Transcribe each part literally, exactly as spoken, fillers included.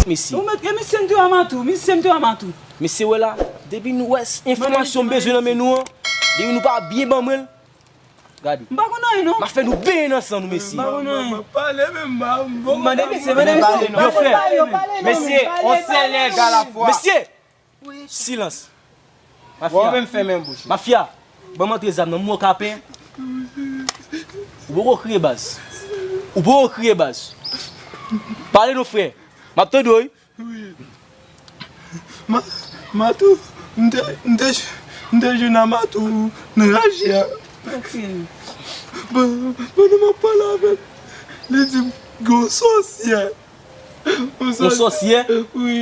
Mesye. Ou mèt, e misye m te wè Matou, misye m te wè Matou. Mesye, wè la, depi nou wè s-, enfòmasyon m bezwen nan men nou an, depi nou pa byen ban mwen l, gade. M pa konn anyen non. M a fè nou benyen nan san nou, mesye. M pa konn anyen. M ap pale menm, m pa, m bon. Mande mesye, mande mesye. Yo, frè. Mesye, on sèl nèg a la fwa. Mesye, silans. Mafya. Wè w menm fèmen bouch ou. Mafya, ban m antre zam nan, m wè w ka pè. Ou poko kriye baz. Ou poko kriye baz. Pale non frè. M ap tande w wi. Wi. Ma-, Matou, m te, m te, m te jwenn a Matou nan raje a. Ok. Ban-, pandan m ap pale avè l, li di m gen yon sòsyè. Yon sòsyè? Wi.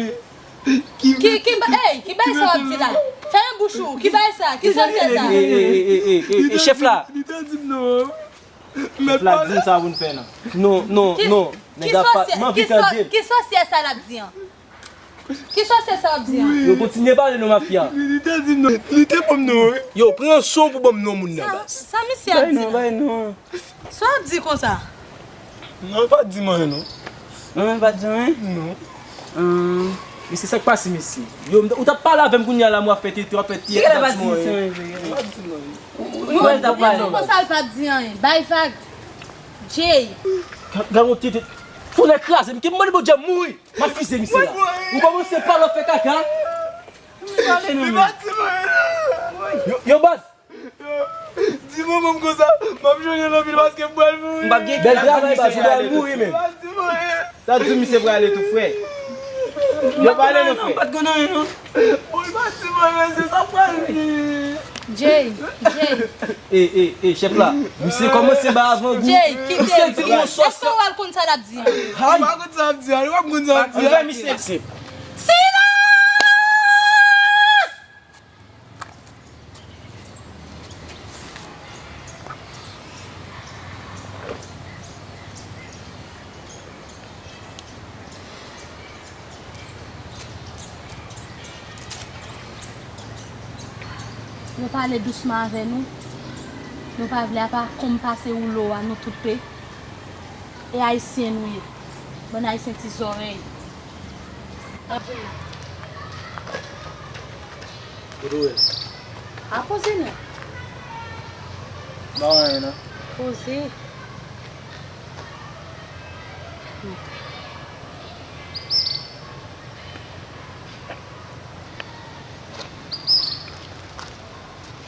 Ki, ki, ki ba-, ey, ki bagay sa w ap di la? Fèmen bouch ou. Ki bagay sa? Ki sòsyè sa? E, e, e, e, e, e, chèf la. Li te di m non. Chèf la, di m sa pou n fè nan. Non, non, non. Nèg la pa, m anvi tande l. Ki sòsyè sa l ap di an? Ki sòsyè sa w ap di an? Yo kontinye pale non, mafya. Li, li te di m non. Li te ban m non, wi. Yo, pran son pou ban m non moun nan, baz. Sa misye ap di la? Bay non, bay non. Sa w ap di konsa? Non, li pa di m anyen non. Non, li pa di anyen? Non. Hum, mesye, sa k pase, mesye? Yo, ou t ap pale avè m kounye a la, m w ap fè tete, w ap fè tiyè, li pa di m anyen. Li pa di m anyen. Ou wè l t ap pale. Konsa l pa di anyen. Bay vag. Jay. Gad, gad yon tete. Tonnè kraze m, ki m mande Bondye mouri. M ap fize misye la. Ou kòmanse pale, w ap fè kaka. Li pa di m anyen non. Yo, yo, baz. Di manman m konsa, m ap chonje l anpil paske m pral mouri. M p ap gen bèl travay, baz, ou pral mouri menm. Li pa di m anyen. Sa di misye prale tou, frè. Yo pale non, frè. M pa t konn anyen non. Bon, li pa di m anyen, se sa pral di. Jay, Jay. E, e, e, chèf la. Misye kòmanse bay avangou. Jay, kite l. Èske w al konn sa l ap di an? Li pa konn sa l ap di an, li pa konn sa l ap di an. Silans! Nou pale dousman avè nou. Nou pa vle apa konn pase woulo a, nou tout pe. E ayisyen nou ye. Bann ayisyen ti zòrèy. Kote w ye? A poze non. M pa wè anyen non. Poze.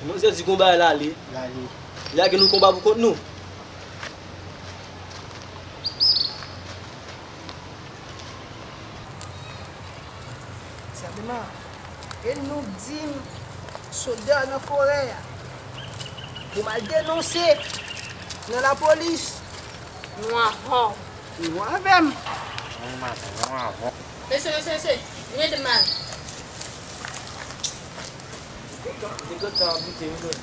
Manzè di konba a lale. Lale. Lage nou konba pou kont nou. Sa dema. E nou di m sòlda nan forè a pou m al denonse nan lapolis. Nou avè w. Nou avè m. Mesye, mesye, mesye, nou mete m al. Degantan ap moute wi, menm.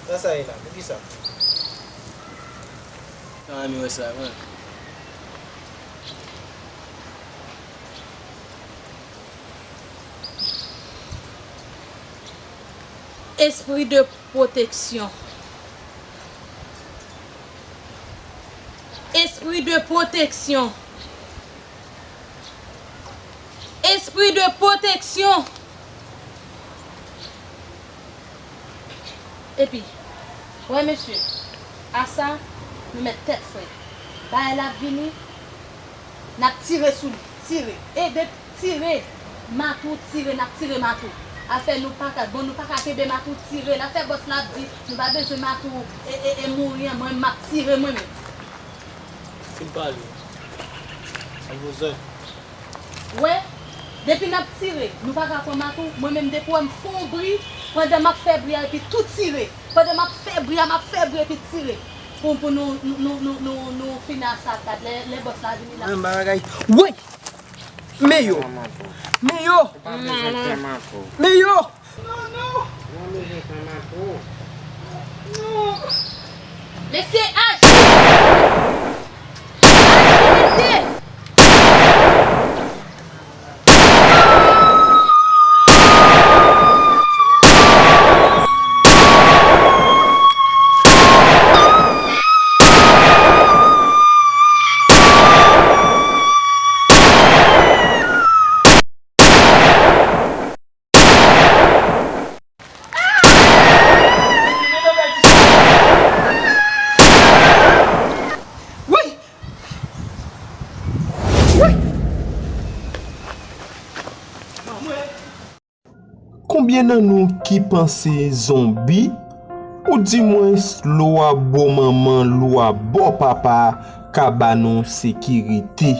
Sa sa ye la? Poukisa? Pa renmen wè sa, mwen. Espri de pwoteksyon. Espri de pwoteksyon. Espri de pwoteksyon. Epi, wè mesye, a sa, nou mèt tèt frèt. Bagay la ap vini, n ap tire sou li, tire. E de tire, Matou tire, n ap tire Matou. Afè nou pa ka, bon, nou pa ka kenbe Matou, tire l. Afè bòs la ap di, nou pa bezwen Matou, e, e, e mouri an, mwen, m ap tire mwen menm. Fin pale. Al vouzan. Wè, depi n ap tire, nou pa ka pran Matou. Mwen menm, depi w wè m fè yon bri, pandan m ap fè bri a, epi tou tire. Pandan m ap fè bri a, m ap fè bri epi tire. Pou, pou nou, nou, nou fin a sa, gad, lè, lè bòs la vini la. Mwen, bagay. Woy! Men yo! Men yo! Men yo! Non, non! Non! Mesye H! Mesye! Konbyen nan nou ki panse zonbi, oudimwens lwa bò manman, lwa bò papa ka ba nou sekirite?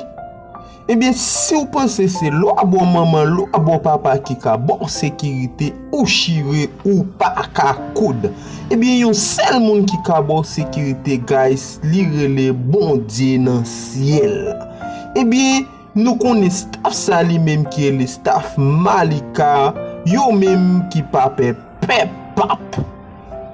Ebyen, si w panse se lwa bò manman, lwa bò papa ki ka ba w sekirite, ou chire, ou pa ka koud. Ebyen, yon sèl moun ki ka ba w sekirite, guys, li rele Bondye nan syèl. Ebyen, nou konnen staff sa li menm ki rele staff Malika, yo menm ki pa pè pèp pap.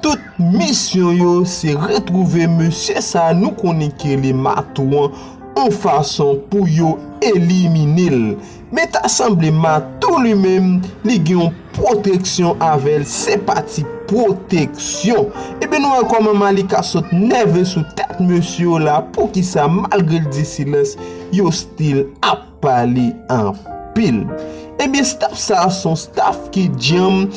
Tout misyon yo se retwouve mesye sa nou konnen ki rele Matou an, yon fason pou yo elimine l. Men ta sanble Matou li menm, li gen yon pwoteksyon avè l, se pa ti pwoteksyon. Ebyen, nou wè kòman Malika sot nève sou tèt mesye yo la, poukisa malgre l di silans, yo still ap pale anpil. Ebyen, staff sa a se yon staff ki djanm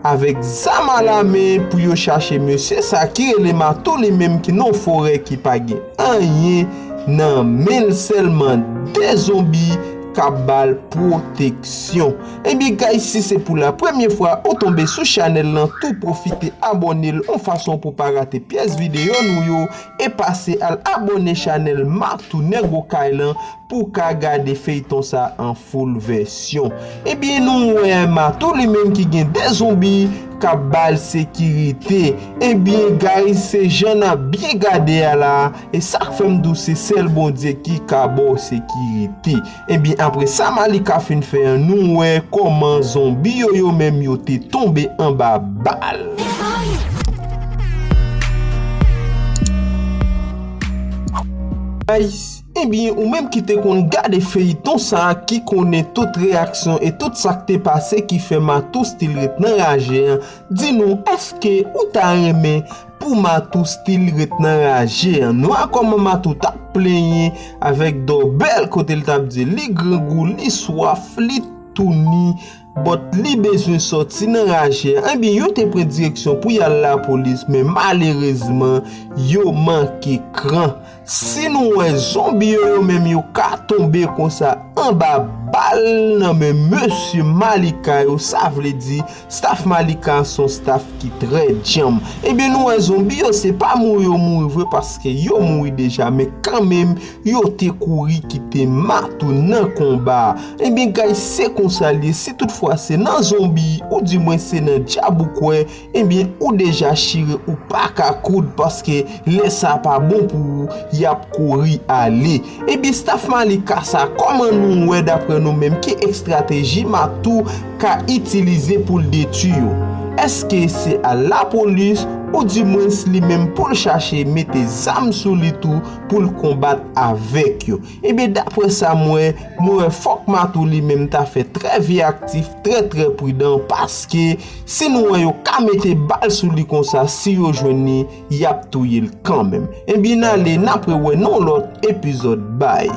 avèk zam alamen pou yo chache mesye sa ki rele Matou li menm ki nan yon forè ki pa gen anyen nan men l, sèlman de zonbi k ap ba l pwoteksyon. Ebyen, guys, si se pou la premye fwa ou tonbe sou chanèl lan, tou pwofite abòne l yon fason pou pa rate pyès videyo nou yo e pase al abòne chanèl Matou Nèg Okay lan pou w ka gade feyton sa an full vèsyon. Ebyen, nou wè Matou li menm ki gen de zonbi k ap ba l sekirite. Ebyen, guys, se jan n ap byen gade a la, e sa k fè m di w se sèl Bondye ki ka ba w sekirite. Ebyen, apre sa Malika fin fè an, nou wè kòman zonbi yo, yo menm yo te tonbe anba bal. Guys, ebyen, ou menm ki te konn gade feyton sa a, ki konnen tout reyaksyon e tout sa k te pase ki fè Matou still ret nan raje an, di nou, èske ou ta renmen pou Matou still ret nan raje an? Nou wè kòman Matou t ap plenyen avèk Dòbèl, kote l t ap di li grangou, li swaf, li touni, but li bezwen sòti nan raje an. Ebyen, yo te pran direksyon pou y al lapolis, men malerezman, yo manke kran. Si nou wè zonbi yo, yo menm yo ka tonbe konsa anba bal nan men mesye Malika yo, sa vle di staff Malika se yon staff ki trè djanm. Ebyen, nou wè zonbi yo, se pa mouri yo mouri vre, paske yo mouri deja, men kanmenm, yo te kouri kite Matou nan konba a. Ebyen, guys, se konsa l ye. Si toutfwa se nan zonbi, oudimwens se nan dyab ou kwè, ebyen, ou deja chire, ou pa ka koud, paske lè sa pa bon pou ou, y ap kouri ale. Ebyen, staff Malika sa, kòman nou wè, daprè nou menm, ki estrateji Matou ka itilize pou l detwi yo? Èske se al lapolis, oudimwens li menm pou l chache mete zam sou li tou pou l konbat avèk yo? Ebyen, daprè sa m wè, nou wè fòk Matou li menm ta fè trè veyaktif, trè, trè pridan, paske si nou wè yo ka mete bal sou li konsa, si yo jwenn li, y ap touye l kanmenm. Ebyen, n ale, n ap rewè nan yon lòt epizòd. Bay.